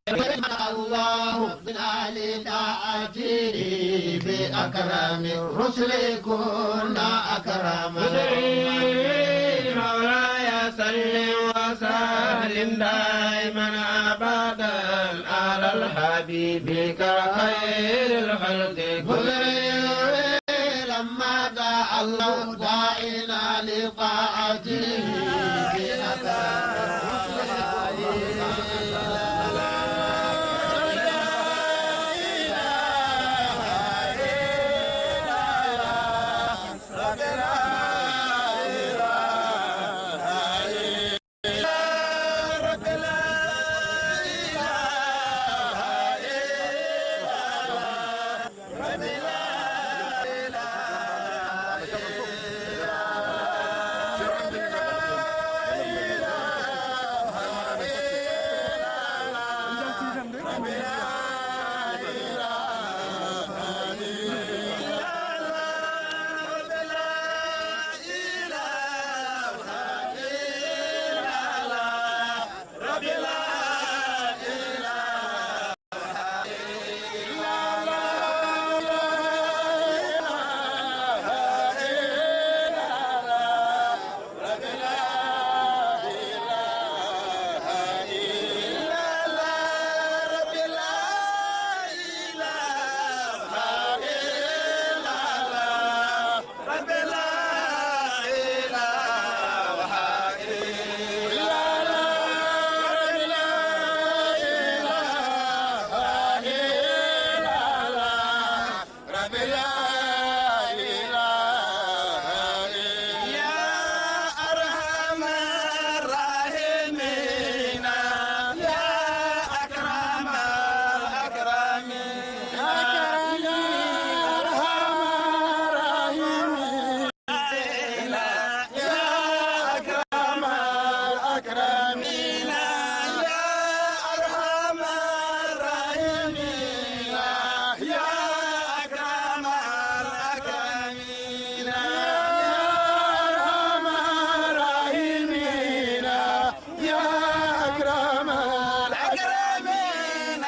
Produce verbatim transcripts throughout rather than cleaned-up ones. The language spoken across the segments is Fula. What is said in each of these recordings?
الله من آل طاعته بأكرم الرسل كنا أكرم. مولاي صل وسلم دائما أبدا على حبيبك خير الخلق كلهم. لما دعا الله داعينا لطاعته بأكرم الرسل. يا أرحم الراحمين، يا أكرم الأكرمين، يا أرحم الراحمين. يا أكرم الأكرمين، يا أرحم الراحمين، يا أكرم الأكرمين، يا أرحم الراحمين. يا أكرم الأكرمين،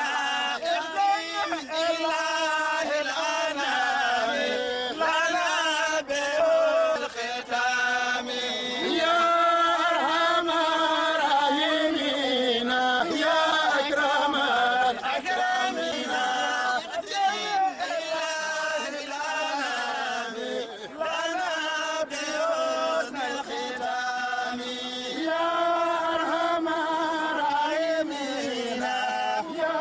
اختم إله الأنام لنا بالختام. يا أرحم الراحمين، يا أكرم الأكرمين، اختم إله الأنام لنا بحسن الختام. يا أرحم الراحمين، يا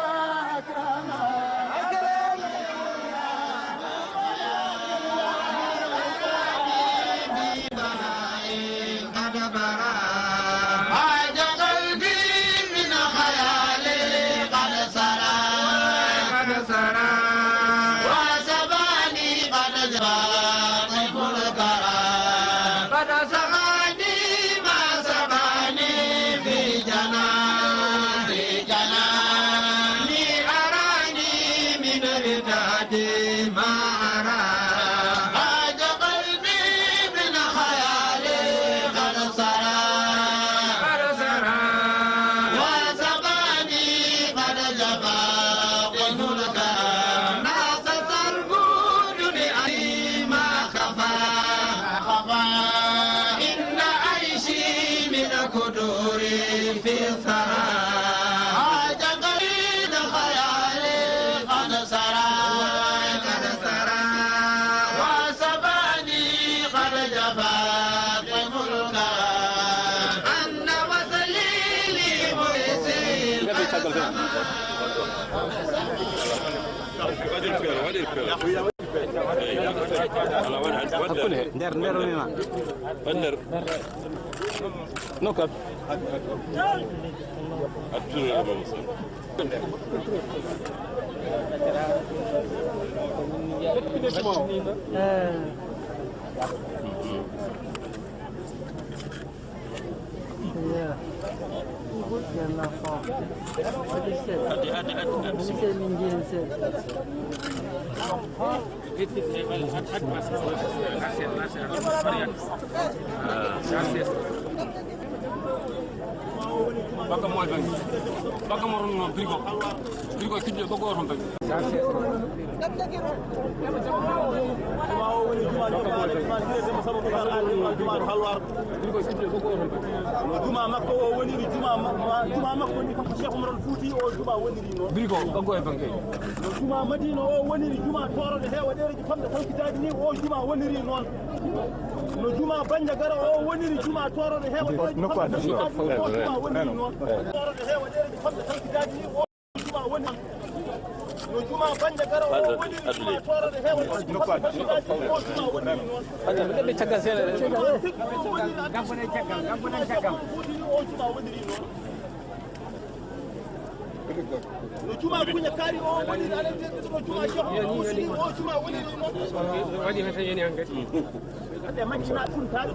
أكرم الأكرمين. قد برا، هاج قلبي من خيالي قد سرى، قد سرى. وسباني قد جاء طيف الكرى، قد سقاني ما سقاني في جنان، في جنان. أراني من ردادي ما أرى، هاج قلبي من خيالي قد سرى، قد سرى. وسباني قد جفا قيد الكرى، ناصت الجود لأني ما خفا، ما خفا. إن عيشي من قدوري في الثرى، هاج قيد خيالي قد سرى، قد سرى. وسباني قد جفا قيد الكرى، أن وصلي لمرسل قد سما. Hakkunde he, nder, nder, mi ma. Nder. Nokka. Eh. Yeah. Good girl, now, far. What is it? What is it, Indian, sir? Bakka mooy ben. Bakka mo ron birigo. Birigo kidde bakka ron ben. Juma makko o woniri juma ma-, ma-, juma makko ni kanko Cheikh Oumar Fouti o juma woniri noon. Birigo bakka e banke. No juma Madina o woniri juma toroɗo heewa ɗereji famɗe tankitaaji ni o juma woniri noon. No juma Bandiagara o woniri juma toroɗo heewa ɗereji famɗe tankitaaji ni o juma woniri noon. Toroɗo heewa ɗereji famɗe tankitaaji ni o juma woni. No juma Bandiagara o woniri juma toroɗo heewa ɗereji famɗe tankitaaji ni o juma woniri noon. Ɓe caggal seeɗa de. Juma sikko o woniri Annabi Fouti ni o juma woniri noon. No juma kuña kaari o woniri aɗen jeɗɗuɗo juma Cheikh Oumar Fouti o juma woniri noon. Waɗi hata yani hankadi. Ande majjina ɗum taari.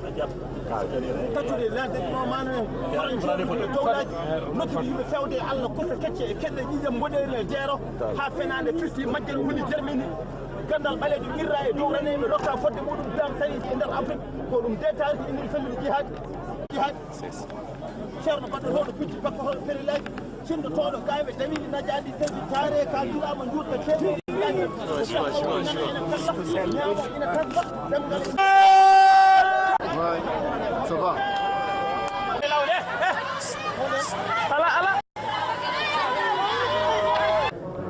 Tatude lande no mano en. Koran jooɗi dowlaji. Noddude yimɓe fewde e Allah kosa kecce e keɗɗe ƴiƴam mboɗeeri e jeero. Ha fenaande firti majjal woni Germany. Gandal ɓaleejo irra e dow rene ɓe rokka fodde muɗum dam tawi e nder Afrique. Ko ɗum de taari ko indi fellude jihad. Jihad. Ceerno baɗɗotooɗo pijji bakko hoɗo périlaji, cinndotooɗo gayɓe dawiiɗi najaaɗi, seydi taare ka julaama njuurta ceerno. Ina tagga, ina tagga, ɗemngal. Ouais, ça va. Ala, ala.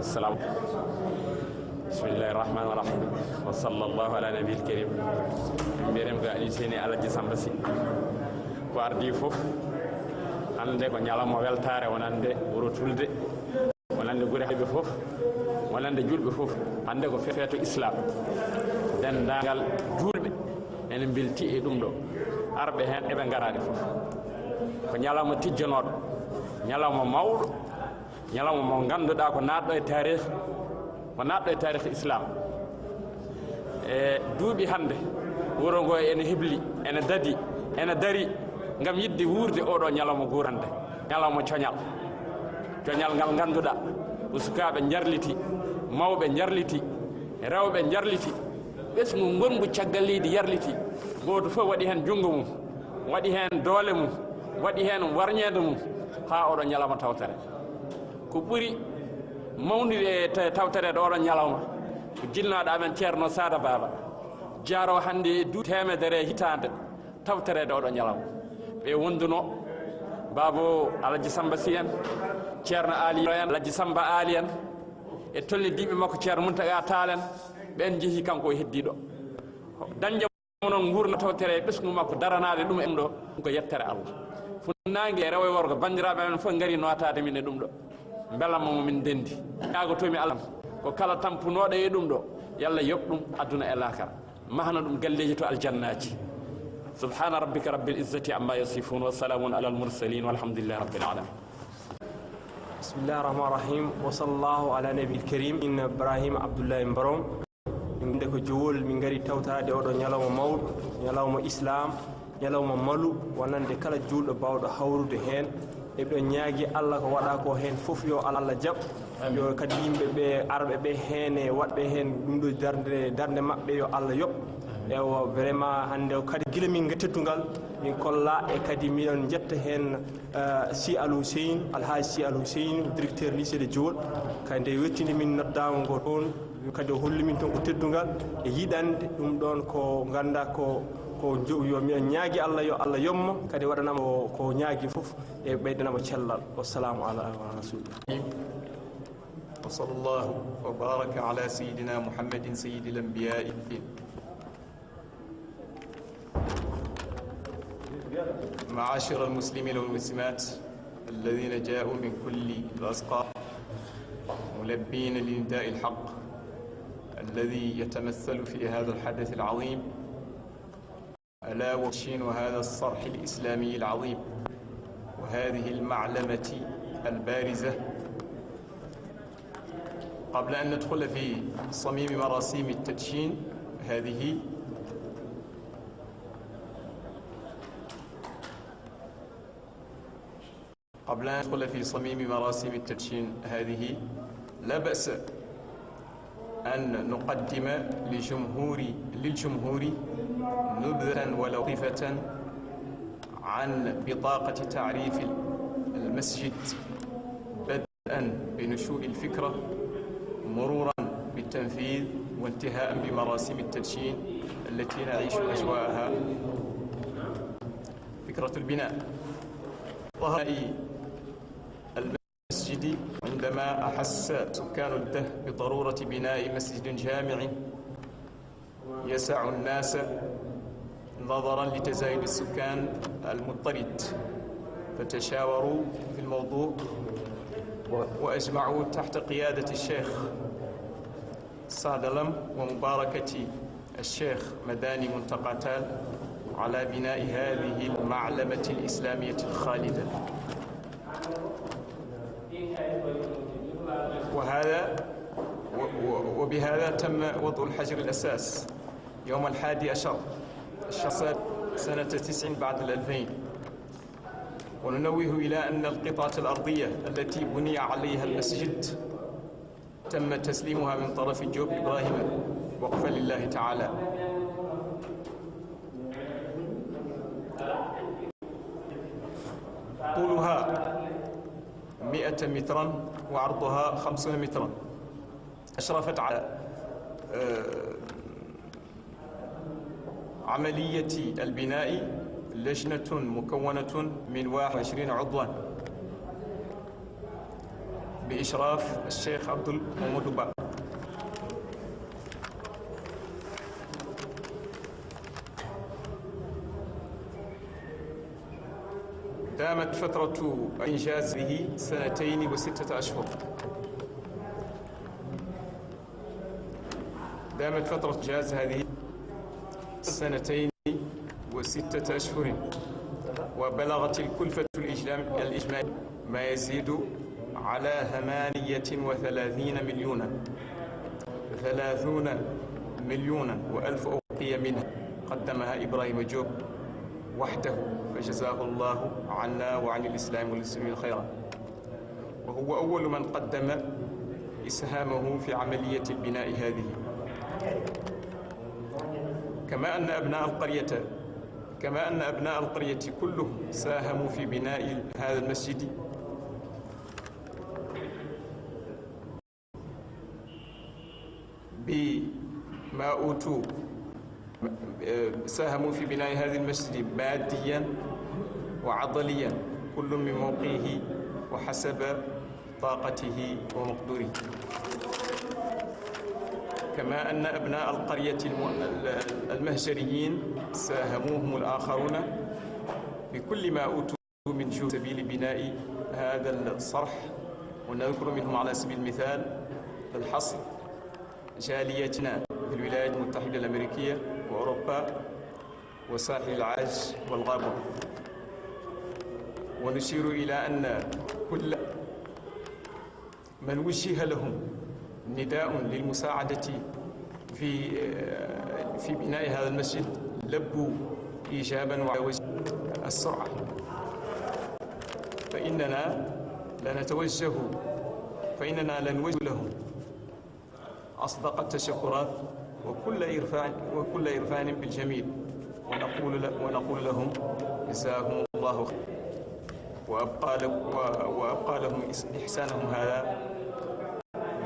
Salam. Bismillahi rahmani rahim. Wa sallallahu ala nabil karim. Mbiyeten ko Aliou Seyni Alaji Samba Sy. Ko ardi fof, hannde ko ñalawma weltaare wonande wuro Tulde, wonande gure hayɓe fof, wonande julɓe fof. Hannde ko feeto Islam. Denndaangal juulɓe ene mbelti e ɗum ɗo. Arɓe heen eɓe ngaraade fof. Ko ñalawma tijjanooɗo, ñalawma mawɗo, ñalawma mo ngannduɗaa ko naatɗo e taarih, ko naatɗo e taarih Islam. E duuɓi hannde, wuro ngo ene hebli, ene dadi, ene dari ngam yiɗde wuurde oɗo ñalawma guurande, ñalawma coñal. Coñal ngal ngannduɗaa ko sukaaɓe njarliti, mawɓe njarliti, rewɓe njarliti, ɓesngu ngongu caggal leydi yarliti. Gooto fof waɗi heen junngo mum, waɗi heen doole mum, waɗi heen warñeende mum, haa oɗo ñalawma tawtere. Ko ɓuri mawnude e ta-, tawtoreede oɗo ñalawma, ko jinnaaɗo amen Ceerno Saada Baaba, jaaroo hannde e duuɓi teemedere e hitaande tawtoreede oɗo ñalawma. Ɓe wonduno Baabo Alaji Samba Sy en, Ceerno Aali en, Alaji Samba Aali en, e tolnidiiɓe makko Ceerno Muntaga Taal en, ɓeen njehi kanko o heddiiɗo. Dañde mo noon nguurna tawtere e ɓesngu makko daranaade ɗum e ɗum ɗo, ɗum ko yettere Allah. Funnaange e rewo e worgo, banndiraaɓe amen fof ngari nootaade min e ɗum ɗo. Mbelamma mo min ndenndi. Ñaagotoomi Allah ko kala tampunooɗo e ɗum ɗo, yo Allah yoɓ ɗum aduna e laakara. Mahna ɗum galleeji to aljannaaji. Subhaana rabbika rabbil izzati amma yasifun wa salaamun alal mursalin walhamdulillahi rabbil alamin. Bismillahi rahmani rahim. Wa sallallahu ala nabil karim. Inna Ibrahima Abdullahi Mbarom. Min nde ko Jowol, min ngari tawtaade oɗo ñalawma mawɗo, ñalawma Islam, ñalawma malu, wonande kala juulɗo baawɗo hawrude heen. Eɓe ñaagi Allah ko waɗa ko heen fof yo Allah jaɓ. Yo kadi yimɓe ɓe arɓe ɓe heen e waɗɓe heen ɗum ɗo darnde, darnde maɓɓe yo Allah yoɓ. Ewa, vraiment hannde o kadi gila min ngari teddungal, min kolla e kadi miɗon njetta heen, eh, Sy Al Hussein, Alhaji Sy Al Hussein, directeur lycée de Jowol. Kadi nde wettini min noddaango ngo toon, kadi o holli min toon ko teddungal e yiɗande. Ɗum ɗoon ko ngannda ko, ko jo-, yo miɗon ñaagi Allah yo Allah yoɓ mo, kadi waɗanamo ko ñaagi fof. E ɓeydanamo cellal. Wassalamu ala rasulillah. وصلى الله وبارك على سيدنا محمد سيد الأنبياء. معاشر المسلمين والمسلمات الذين جاءوا من كل الأسقاط ملبين لنداء الحق الذي يتمثل في هذا الحدث العظيم، ألا وشين هذا الصرح الإسلامي العظيم وهذه المعلمة البارزة. قبل أن ندخل في صميم مراسيم التدشين هذه، قبل أن ندخل في صميم مراسيم التدشين هذه، لا بأس أن نقدم لجمهور، للجمهور نبذة ولطيفة عن بطاقة تعريف المسجد، بدءا بنشوء الفكرة، مرورا بالتنفيذ، وانتهاء بمراسم التدشين التي نعيش أجواءها. فكرة البناء ظهر المسجد عندما أحس سكان البلدة بضرورة بناء مسجد جامع يسع الناس نظرا لتزايد السكان المضطرد، فتشاوروا في الموضوع وأجمعوا تحت قيادة الشيخ سعد لم ومباركة الشيخ مداني منتقى تال على بناء هذه المعلمة الإسلامية الخالدة. وهذا و-، و-، وبهذا تم وضع الحجر الأساس يوم الحادي عشر الشهر سنة تسع بعد الألفين. وننوه إلى أن القطعة الأرضية التي بني عليها المسجد تم تسليمها من طرف جوب إبراهيم وقفا لله تعالى. طولها مئة مترا وعرضها خمسون مترا. أشرفت على، آه، عملية البناء لجنة مكونة من واحد وعشرين عضوا بإشراف الشيخ عبد المحمود با. دامت فترة إنجازه سنتين وستة أشهر. دامت فترة إنجاز هذه سنتين وستة أشهر، وبلغت الكلفة الإجلام-، الإجمالية ما يزيد على ثمانية وثلاثين مليونا، ثلاثون مليونا وألف أوقية منها قدمها إبراهيم جوب وحده، فجزاه الله عنا وعن الإسلام والمسلمين خيرا. وهو أول من قدم إسهامه في عملية البناء هذه. كما أن أبناء القرية، كما أن أبناء القرية كلهم ساهموا في بناء هذا المسجد بما أوتوا، ساهموا في بناء هذا المسجد ماديا وعضليا، كل من موقعه وحسب طاقته ومقدوره. كما أن أبناء القرية الم-، المهجريين ساهموهم الآخرون بكل ما أوتوا من جهد سبيل بناء هذا الصرح، ونذكر منهم على سبيل المثال الحصر جاليتنا في الولايات المتحدة الأمريكية وأوروبا وساحل العاج والغابون. ونشير إلى أن كل من وجه لهم نداء للمساعدة في، في بناء هذا المسجد لبوا إيجابا وعلى وجه السرعة، فإننا لنتوجه، فإننا لنوجه لهم أصدق التشكرات وكل إرفان، وكل إرفان بالجميل، ونقول ل-، ونقول لهم: جزاهم الله خيرا، وأبقى ل-، و-، وأبقى لهم إس-، إحسانهم هذا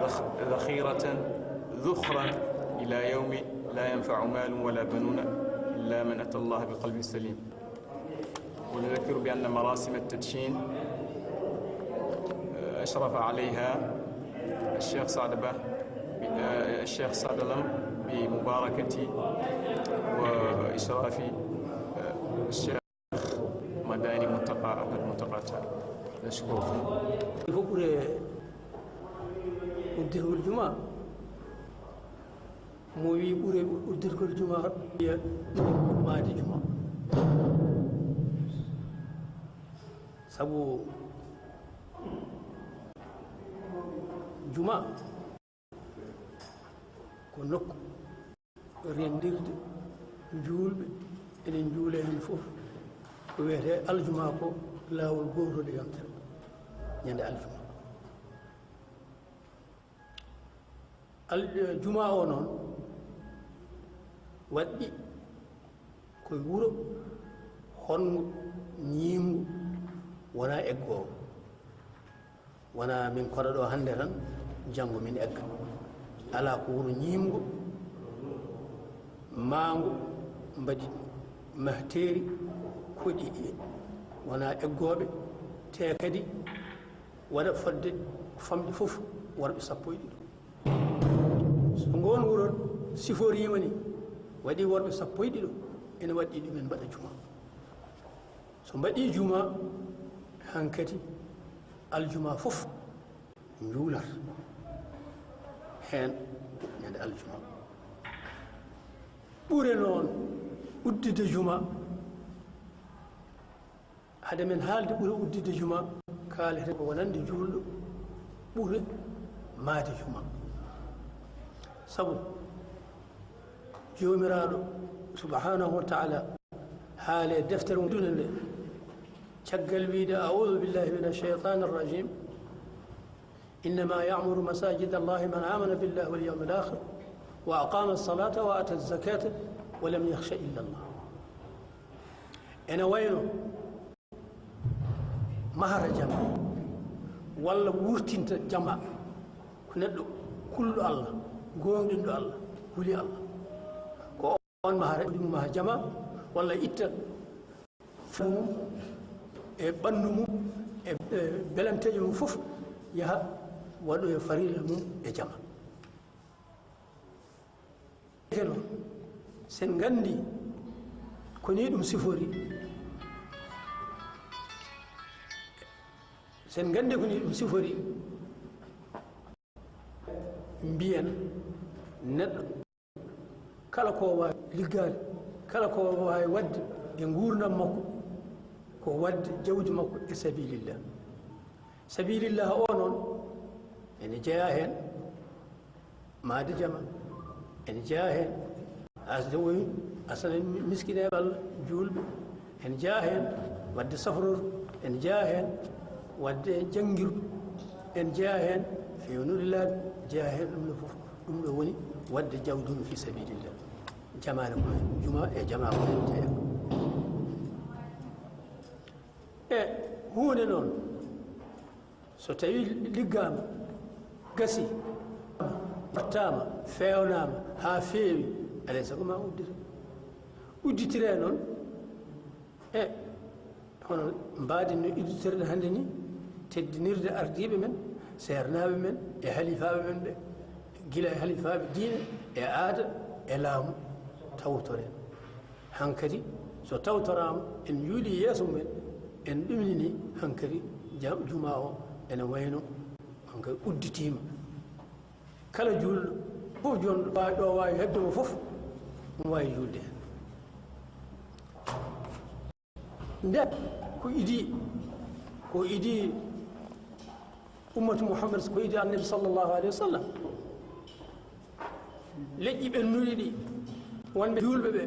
ذخ-، ذخيرة، ذخرا إلى يوم لا ينفع مال ولا بنون إلا من أتى الله بقلب سليم. ونذكر بأن مراسم التدشين، آه، أشرف عليها الشيخ سعد به، آه، الشيخ سعد لم بمباركة وإشراف، آه، الشيخ مداني منتقى أحمد منتقى تال. نشكركم. Fof ɓure uddirgol juma. Mo wi ɓure uddirgol juma, wiya maadi juma. Sabu juma ko nokku renndirde juulɓe, enen njuula heen fof. Ko wiyetee aljuma ko laawol gootol e yontere, ñande aljuma. Al-, eh, juma o noon waɗɗi koye wuro honngo, ñiiɓngo, wonaa eggoowo. Wonaa min koɗa ɗo hannde tan, janngo min egga. Alaa ko wuro ñiimngo, maango, mbaɗi mahteeri, koɗi ɗi. Wonaa eggooɓe, te kadi waɗa fodde famɗi fof worɓe sappo e ɗiɗo. So ngoon wuro siforiima ni, waɗi worɓe sappo e ɗiɗo, ene waɗi ɗumen mbaɗa juma. So mbaɗi juma, hankadi aljuma fof njuulat heen ñande aljuma. Ɓure noon uddide juma, hade men haalde ɓure uddide juma, kaaleten ko wonande juulɗo ɓure maayde juma. Sabu Joomiraaɗo subhanahu wa taala haale deftere mum duna nde, caggal wiide, "A'udhu billahi minash shaytanir rajim. Innama ya'muru masajida Allahi man amana billahi wal yawmil akhir wa aqama as-salata wa ata az-zakata wa lam yakhsha illa Allah." Ene wayno mahata jama, walla wurtinta jama, ko neɗɗo kulɗo Allah, gooŋɗinɗo Allah, huli Allah. Ko on mahata, ɗum maha jama, walla itta mum e ɓanndu mum e, e belanteeje mum fof, yaha waɗoya farilla mum e jama. Keno, sen nganndi ko ni ɗum sifori, sen nganndi ko ni ɗum sifori, mbiyen neɗɗo kala ko waawi liggaade, kala ko waawi waɗde e nguurndam makko, ko waɗde jawdi makko e sabilillah. Sabilillah o noon, ene jeyaa heen maayde jama, ene jeyaa heen asde woyde, asana miskineeɓe Allah, juulɓe, ene jeyaa heen waɗde safrordu, ene jeyaa heen waɗde janngirdu, ene jeyaa heen feewnude laabi, jeyaa heen ɗum ɗo fof. Ɗum ɗo woni waɗde jawdi mum fi sabilillah. Jamaane ko heen, juma e jama ko heen jeyaa. E huunde noon, so tawi liggaama, gasi, wattaama, feewnaama haa feewi, alay sago ma uddite. Udditire noon, e hono mbaadi no udditirde hannde ni, teddinirde ardiiɓe men, seernaaɓe men, e halifaaɓe men ɓe, gila e halifaaɓe diine, e aada, e laamu, tawtore. Hankadi, so tawtoraama, en njuuli yeeso mumen, en ɗumini hankadi ja-, juma o ene wayno hankadi udditiima. Kala juulɗo fof, jooni ɗo waawi, ɗo waawi heɓde mo fof, omo waawi juulde heen. Nde ko idii, ko idii ummatu Muhammad, ko idii Annabi sallallahu alayhi wa sallam. Leƴƴi ɓennuɗi ɗi, wonɓe juulɓe ɓe,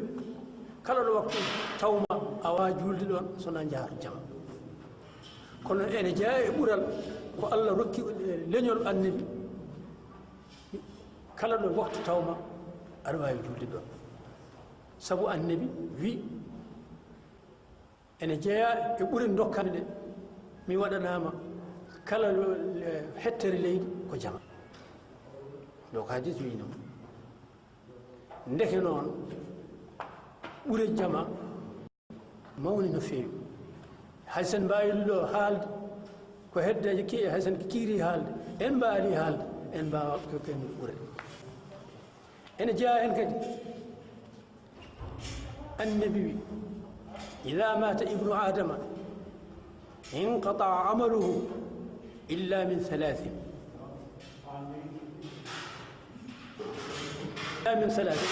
kala ɗo waktu tawma a waawaa juulde ɗoon, so wonaa njahato jama. Kono ene jeyaa e ɓural ko Allah rokki leñol Annabi, kala ɗo waktu tawma aɗa waawi juulde ɗoon. Sabu Annabi wi, ene jeyaa e ɓure dokkaaɗe ɗe, mi waɗanaama kala lo-, le-, hettere leydi ko jama. Donc hadis wi noon. Ndeke noon, ɓure jama mawni no feewi. Hay sen mbaawi ɗo haalde, ko hedde ki-, hay sen kiiri haalde, en mbaali haalde, en mbaawa ko kayndi ɓure. Ene jeyaa heen kadi, Annabi wi, "Idaa maata ibnu Aadama inqataa amaluhu illa min salaasin." Illa min salaasin.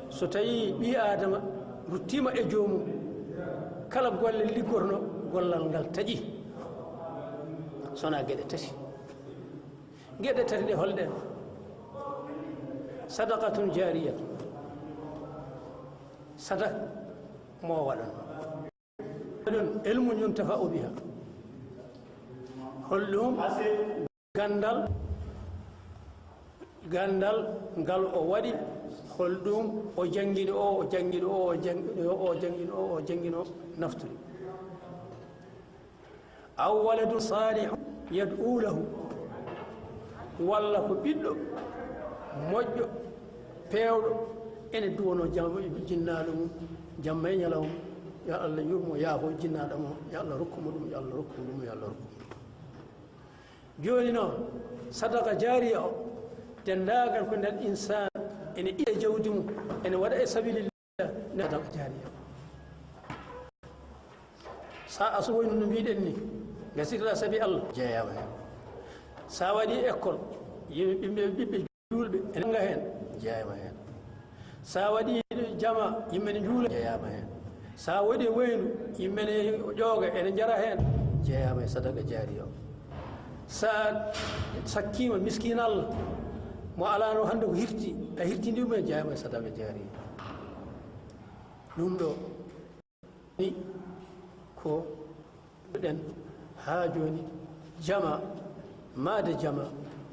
So tawii ɓii Aadama ruttiima e joomum, kala golle liggorno, gollal ngal taƴi. So wonaa geɗe tati. Geɗe tati ɗe holɗen? Sadaqatun jaariya. Sadak mo waɗan. Ɗum ilmun yuntafa'u biha. Holɗum ganndal, ganndal ngal o waɗi, holɗum o janngini o, o janngini o, o janngini o, o janngini o, o janngini o naftiri. Aw waladun saalihun Yad'u lahu, walla ko ɓiɗɗo moƴƴo, peewɗo, ene duwanoo jam-, jinnaaɗo mum, jamma e ñalawma, yo Allah yurmo, yaafo jinnaaɗo mo, yo Allah rokku mo ɗum, yo Allah rokku mo ɗum, yo Allah rokku mo ɗum. Jooni noon, sadaqa jaariya o, denndaangal ko nden insaan ene itta e jawdi mum, ene waɗa e sabilillah, ne sadaqa jaariya. Sa asowoyno no mbiɗen ni, gasirɗa sabi Allah, jeeyama heen. Sa waɗi école, yimɓe, ɓiɓɓe, ɓiɓɓe juulɓe ene njannga heen, jeeyama heen. Sa waɗi jama, yimɓe ne njuula, jeeyama heen. Sa waɗi waynu, yimɓe ne ƴooga, ene njara heen, jeeyama e sadaqa jaariya o. Sa sakkima miskin Allah, mo alano hannde ko hirti, a hirtini ɗum e, jeeyama e sadaqa jaariya. Ɗum ɗo ni ko ɗen haa jooni, jama, maade jama,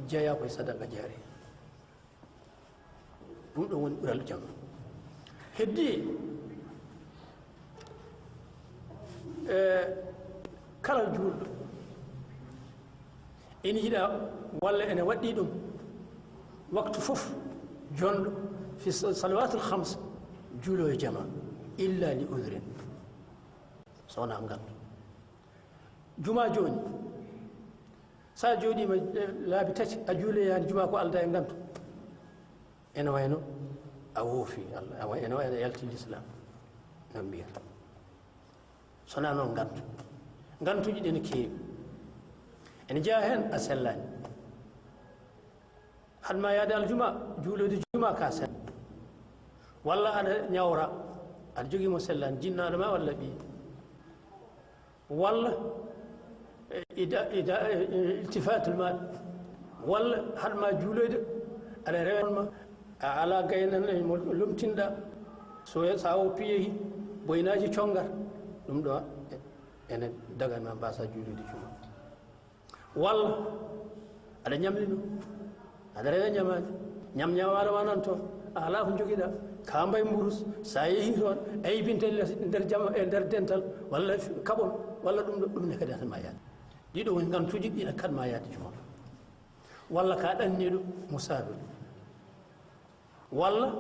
jeeya ko e sadaqa jaariya. Ɗum ɗo woni ɓural jama. Heddi, e, kala juulɗo ene yiɗa walla ene waɗɗi ɗum waktu fof, jonɗo fi sa-, salawatul khams, juulo e jama, illa li udhrin, so wonaa ngantu. Juma jooni, sa jooɗiima, e, laabi tati, a juuloyaani juma ko alda e ngantu, ene wayno a woofi Allah, a way-, ene wayno a yalti l'islam, no mbiyata. So wonaa noon ngantu. Ngantuuji ɗi ene keewi. Ene jeyaa heen a sellaani. Haɗ ma yahde aljuma, juulde juma ka sell. Walla aɗa ñawra, aɗa jogii mo sellaani, jinnaaɗo ma walla ɓiy. Walla, e, ida, ida, e, e, iltifatul mal. Walla haɗ ma juuloyde, aɗa rewa ma, a alaa gaynana mo lomtinɗa. So, sa woppi yehi, boynaaji congar. Ɗum ɗo, e, ene dagan ma mbasa juuloyde juma. Walla aɗa ñamli ɗum, aɗa rewa ñamaade, ñam ñamaade ma nan toon, a alaa ko njogiɗa, ka mbay mburus, sa yehi toon, aybinte les-, nder jama, e nder dental, walla f-, kaɓon, walla ɗum ɗo, ɗum ne kadi hata ma yaade. Ɗiɗo woni ngantuuji ɗi ene kaɗ ma yaade juma. Walla ka ɗanniiɗo musaafir. Walla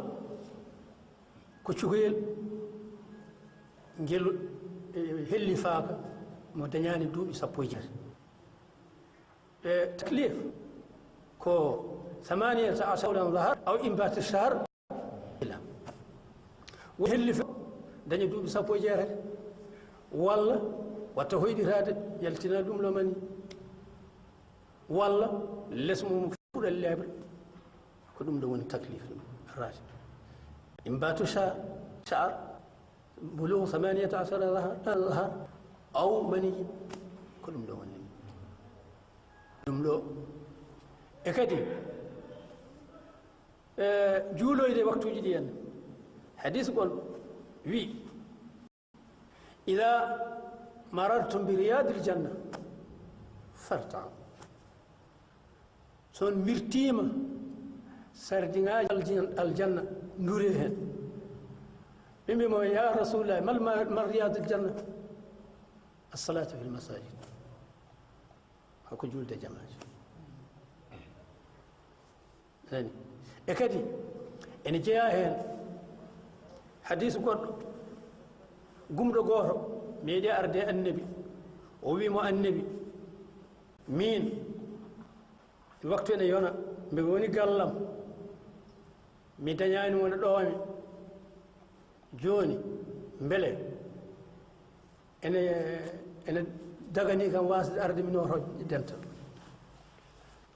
ko cukalel ngel, e, hellifaaka mo dañaani duuɓi sappo e jeetati. E, taklif ko thamaniyata ashara shahran zahar aw inbatu shahr ila. Wo hellifa daña duuɓi sappo e jeetati, walla watta hoyɗitaade, yaltina ɗum lomani, walla les mum fuɗa leeɓre. Ko ɗum ɗo woni taklif, rati. Inbatu sha-, sha'ar, bulughu thamaniyata ashara zahar, zahar, aw mani, ko ɗum ɗo woni. Ɗum ɗo. E kadi, e, juuloyde waktuuji ɗi en. Hadis gon wi, "Idha marartum bi riyadil janna, farta'u." So on mirtiima sardiŋaaji aljan-, aljanna, ndure heen. Ɓe mbi mo, "Ya Rasulullah, mal ma-, mal riyadil janna?" "As-salatu fil masajid." Hako juulde jamaaji. Nani? E kadi, ene jeyaa heen hadis goɗɗo, gumɗo gooto meeɗi arde Annabi, o wi mo, "Annabi, miin, waktu ene yona, mbe woni gallam, mi dañaani wona ɗoomi. Jooni, mbele ene, ene daganii kam waasde arde mi nooto dental?"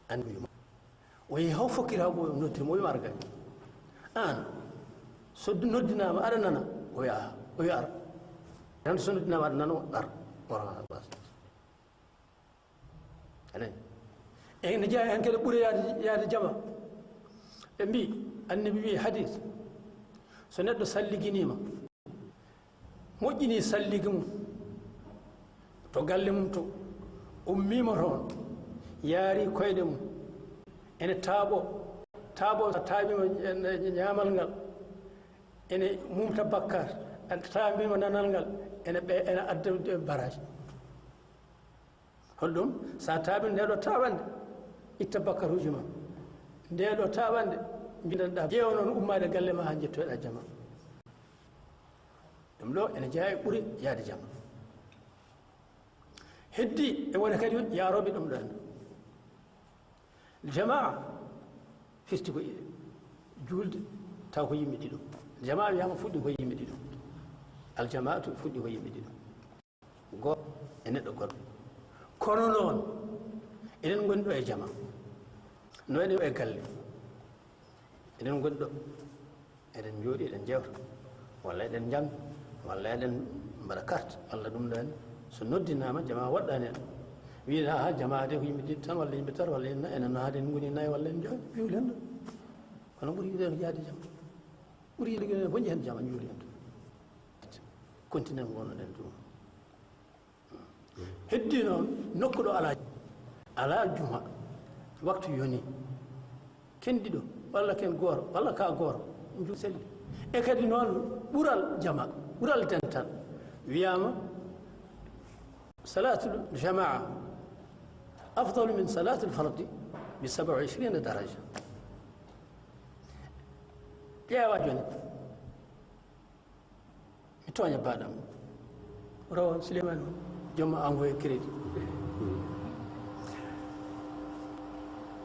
Annabi wi mo, o yehi haw fokkita haw ɓooyi, o noddi mo, o wi mo, "Ar gay. Aan, so noddinaama aɗa nana?" O wi, "Aa." O wi, "Ar." Tan so noddinaama aɗa nana, o ar. O ar. Aɗa nani? E no jeyaa heen kadi ɓure yaade, yaade jama. Ɓe mbi, Annabi wi hadis, so neɗɗo salliginiima, moƴƴini salligi mum to galle mum to, ummiima toon, yaari koyɗe mum, ene taaɓo, taaɓo, so taaɓiima, e, e, ñaamal ngal, ene mumta bakkaat, a taaɓiima nanal ngal, ene ɓe-, ene adda baraaji. Hol ɗum? Sa taaɓi nde ɗo taaɓande, itta bakkaruuji ma. Nde ɗo taaɓande, mbiɗen ɗa ƴeewa noon ummaade galle ma haa njettoyɗa jama. Ɗum ɗo ene jeyaa e ɓure yaade jama. Heddi e wona kadi yaarooɓe ɗum ɗo en. Jamaa firti ko juulde taw ko yimɓe ɗiɗo. Jamaa wiyaama fuɗɗi ko yimɓe ɗiɗo. Aljamaatu fuɗɗi ko yimɓe ɗiɗo. Gooto e neɗɗo goɗɗo. Kono noon, eɗen ngoni ɗo e jama. No eɗen e galle. Eɗen ngoni ɗo. Eɗen njooɗi, eɗen njewta. Walla eɗen njannga. Walla eɗen mbaɗa carte. Walla ɗum ɗo en. So noddinaama, jama waɗɗaani en. Wiide, "Aha, jama de ko yimɓe ɗiɗi tan, walla yimɓe tato, walla en, enen no haade en ngoni nayi, walla en joy." Juuli en ɗo. Kono ɓuri yiɗde ko yaade jama. Ɓuri yiɗde ko njehen jama, juuli en ɗo. Continent ngonnoɗen ɗum. Heddi noon nokku ɗo alaa, alaa juma, waktu yoni, ken ɗiɗo, walla ken gooto, walla ka gooto, nju selli. E kadi noon ɓural jama, ɓural dental, wiyaama salaatul jamaa afdalu min salaatul fardi bi saba wa ishrina daraja. Ƴeewa jooni. Mi tooña baaɗam. Rawan Souleymane on, joom envoyé crédit.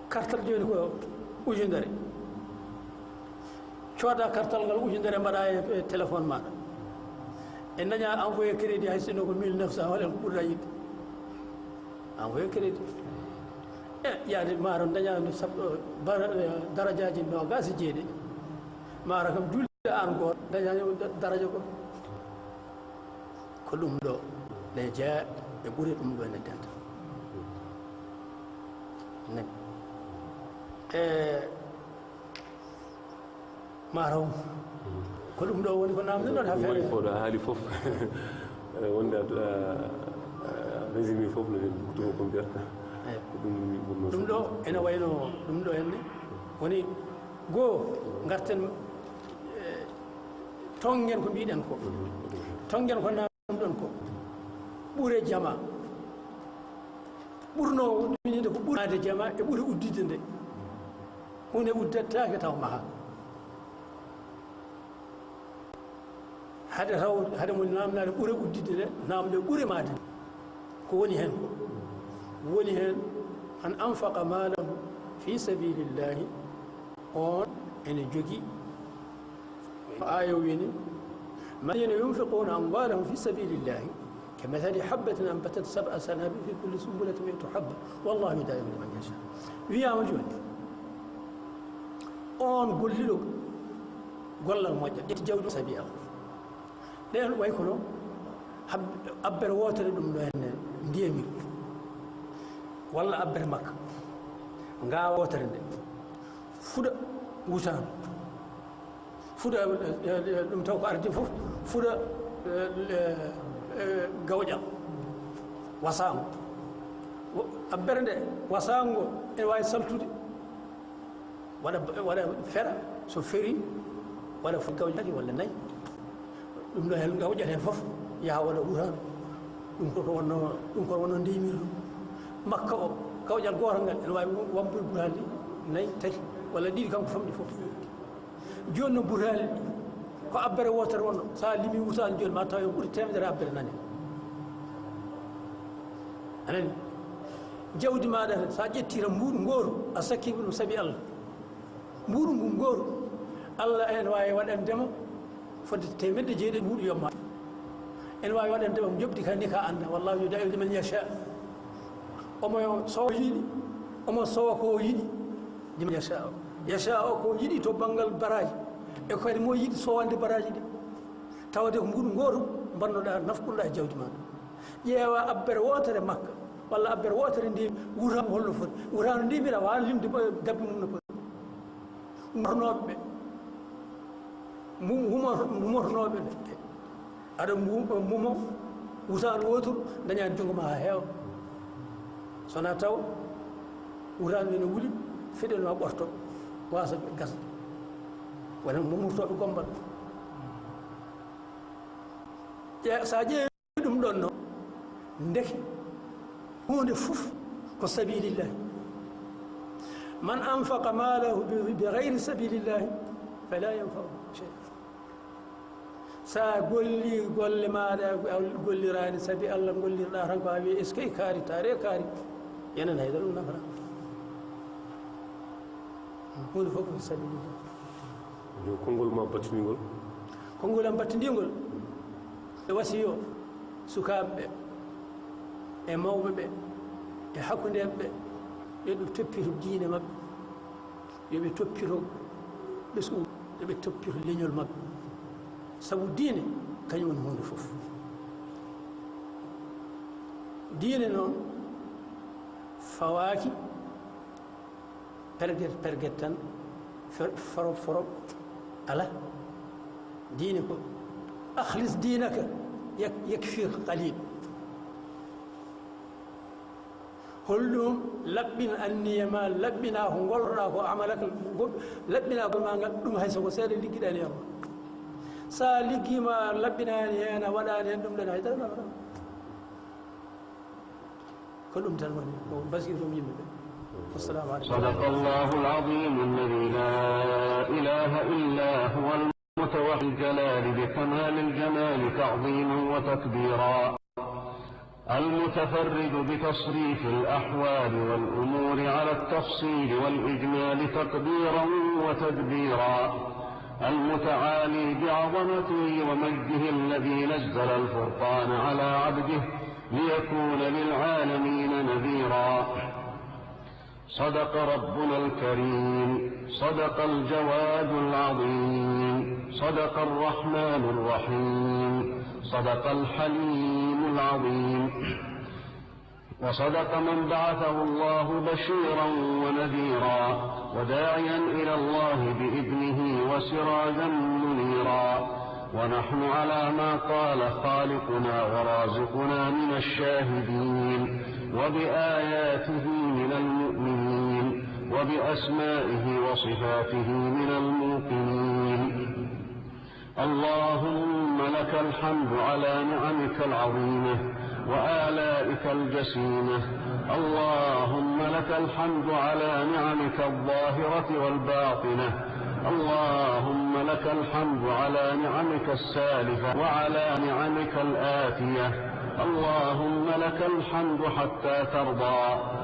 Kartal jooni ko ujunere. Cooda kartal ngal ujunere mbaɗa e, e téléphone maɗa. E daña envoyé crédit hay sinno ko mille neuf cent, hol en ko ɓurɗa yiɗde. Envoyé crédit. E yaade maaro daña no sappo, bara-, darajaaji noogaas e jeeɗiɗi. Maaro kam juulde aan gooto, dañaani daraja ko. Ko ɗum ɗo, ɗe jeeya e ɓure ɗum ɗo ene denta. Nani. E maaro, ko ɗum ɗo woni ko naamnde ɗon ha feere. Woni ko ɗo haali fof. E wonde a, a, a résumé fof no ɓe tuma ko mbiyata. Eyi. Ko ɗum mi ɓurno ɗum ɗo ene wayno ɗum ɗo henne. Woni goo, ngarten, e, tonngen ko mbiɗen ko. Tonngen ko naamnɗon ko. Ɓure jama. Ɓurno ɗuminde ko ɓurnaade jama e ɓure udditde nde. Huunde uddataake taw maha. Hade taw, hade mo naamnaade ɓure udditde nde, naamnde ɓure maade. Ko woni heen ko? Woni heen, "Man anfaqa maalahu fi sabilillahi", on ene jogii. Aaya o wini, "Alladhina yunfiquna amwalahum fi sabilillahi kamathali habbatin anbatat sab'a sanabila fi kulli sunbulatin mi'atu habba, wallahu yudha'ifu liman yasha." Wiyaama jooni, on golliɗo gollal moƴƴal, ƴetti jawdi sabi Allah. Ɗeen way kono hab-, abbere wootere ɗum ɗo henne ndiyamiri, walla abbere makka, ngaawa wootere nde, fuɗa wutaandu, fuɗa, eh, eh, ɗum taw ko ardi fof, fuɗa, eh, eh, eh, gawƴal, wasaango. Wo-, abbere nde, wasaango ene waawi saltude. Waɗa, waɗa fera, so feri, waɗa foti gawƴe tati walla nayi. Ɗum ɗo heen gawƴat heen fof, yaha waɗa wuraandu. Ɗum ko wonno, ɗum ko wonno ndeymirdu. Makka o, gawƴal gootal ngal, ene waawi wambude burhali nayi, tati, walla ɗiɗi, kanko famɗi fof. Jooni no burhali, ko abbere wootere wonno, so a limi wutaandu jooni, ma taw yo ɓuri teemedere abbere nane. A nani? Jawdi maaɗa, so a ƴetti tan mbuuɗu ngooru, a sakki ɗum sabi Allah. Mbuuɗu ngu ngooru, Allah ene waawi waɗande ma fodde teemedde jeeɗiɗi mbuuɗu yomma. Ene waawi waɗande ma njoɓdi ka ni ka annda, wallahu yudha'ifu liman yasha. Omo sowa ko yiɗi, omo sowa ko yiɗi, liman yasha. Yasha o ko yiɗi to banngal baraaji, e kadi mo yiɗi sowande baraaji ɗi. Tawde ko mbuuɗu ngooru mbannoɗaa, nafkunoɗaa e jawdi maa. Ƴeewa abbere wootere makka, walla abbere wootere ndi wuraandu holno foti. Wuraandu ndi mbiɗa waawi limde gabbe mum no foti. Umornooɓe ɓe. Mum-, umor-, umornooɓe ɓe. Aɗa mu-, mumo wutaandu wooturu, dañaani junngo ma haa heewa. So wonaa taw wutaandu ene wuli, feɗel ma ɓorto, waasa gasa. Wona mo murtooɓe gommbal. Ƴe-, so a ƴeewi ɗum ɗon noon, ndeke Huunde fof ko sabilillahi. Man anfaqa maalahu bi, bi gayri sabilillahi fala yanfa'uhu shay. Sa golli golle maaɗa, a golliraani sabi Allah, gollirɗa tan ko a wiye, "Eskey, kaari, taare kaari." Yenen haydara ɗum nafata. Huunde fof ko sabilillah. Yo konngol ma battiningol. Konngol am battiningol e wasiyo sukaaɓe ɓe, e mawɓe ɓe, e hakkundeeɓe ɓe, yo ɓe toppito diine maɓɓe, yo ɓe toppito ɓesngu, yo ɓe toppito leñol maɓɓe. Sabu diine, kañum woni huunde fof. Diine noon fawaaki perget, perget tan, fer-, forob, forob, ala. Diine ko, "Akhlis diinaka yak-, yakfika qalil." Holɗum? Laɓɓin anniya ma, laɓɓina ko ngolloɗa ko, amalaka, go-, laɓɓina ko ma ngal, ɗum hay so ko seeɗa liggiɗa ne ma. Sa liggiima laɓɓinaani heen, a waɗaani heen ɗum ɗon, hay dara nawata. Ko ɗum tan woni ko basiirum yimɓe ɓe. Wassalamu aleykum. صدق الله العظيم الذي لا إله إلا هو المتوحد الجلال بكمال الجمال تعظيما وتكبيرا. المتفرد بتصريف الأحوال والأمور على التفصيل والإجمال تقديرا وتدبيرا. المتعالي بعظمته ومجده الذي نزل الفرقان على عبده ليكون للعالمين نذيرا. صدق ربنا الكريم، صدق الجواد العظيم، صدق الرحمن الرحيم، صدق الحليم العظيم. وصدق من بعثه الله بشيرا ونذيرا وداعيا إلى الله بإذنه وسراجا منيرا. ونحن على ما قال خالقنا ورازقنا من الشاهدين، وبآياته من المؤمنين، وبأسمائه وصفاته من الموقنين. اللهم لك الحمد على نعمك العظيمة وآلائك الجسيمة. اللهم لك الحمد على نعمك الظاهرة والباطنة. اللهم لك الحمد على نعمك السالفة وعلى نعمك الآتية. اللهم لك الحمد حتى ترضى،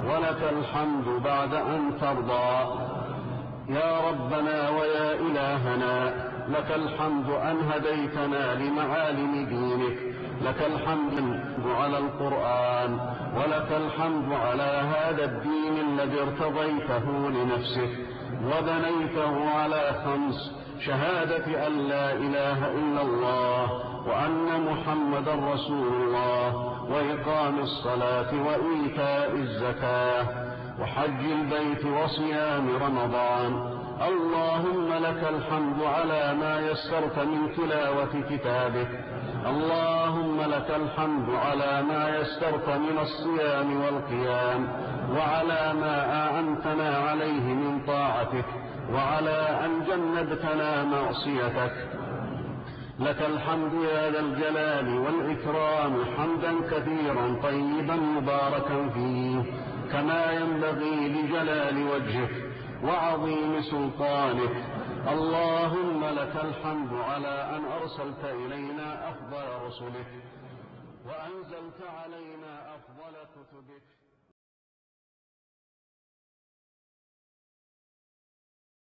ولك الحمد بعد أن ترضى. يا ربنا ويا إلهنا، لك الحمد أن هديتنا لمعالم دينك، لك الحمد على القرآن، ولك الحمد على هذا الدين الذي ارتضيته لنفسك وبنيته على خمس: شهادة أن لا إله إلا الله وأن محمدا رسول الله وإقام الصلاة وإيتاء الزكاة وحج البيت وصيام رمضان. اللهم لك الحمد على ما يسرت من تلاوة كتابك. اللهم لك الحمد على ما يسرت من الصيام والقيام، وعلى ما أعنتنا عليه من طاعتك، وعلى أن جنبتنا معصيتك. لك الحمد يا ذا الجلال والإكرام، حمدا كثيرا طيبا مباركا فيه، كما ينبغي لجلال وجهك وعظيم سلطانك. اللهم لك الحمد على أن أرسلت إلينا أفضل رسلك، وأنزلت علينا أفضل كتبك.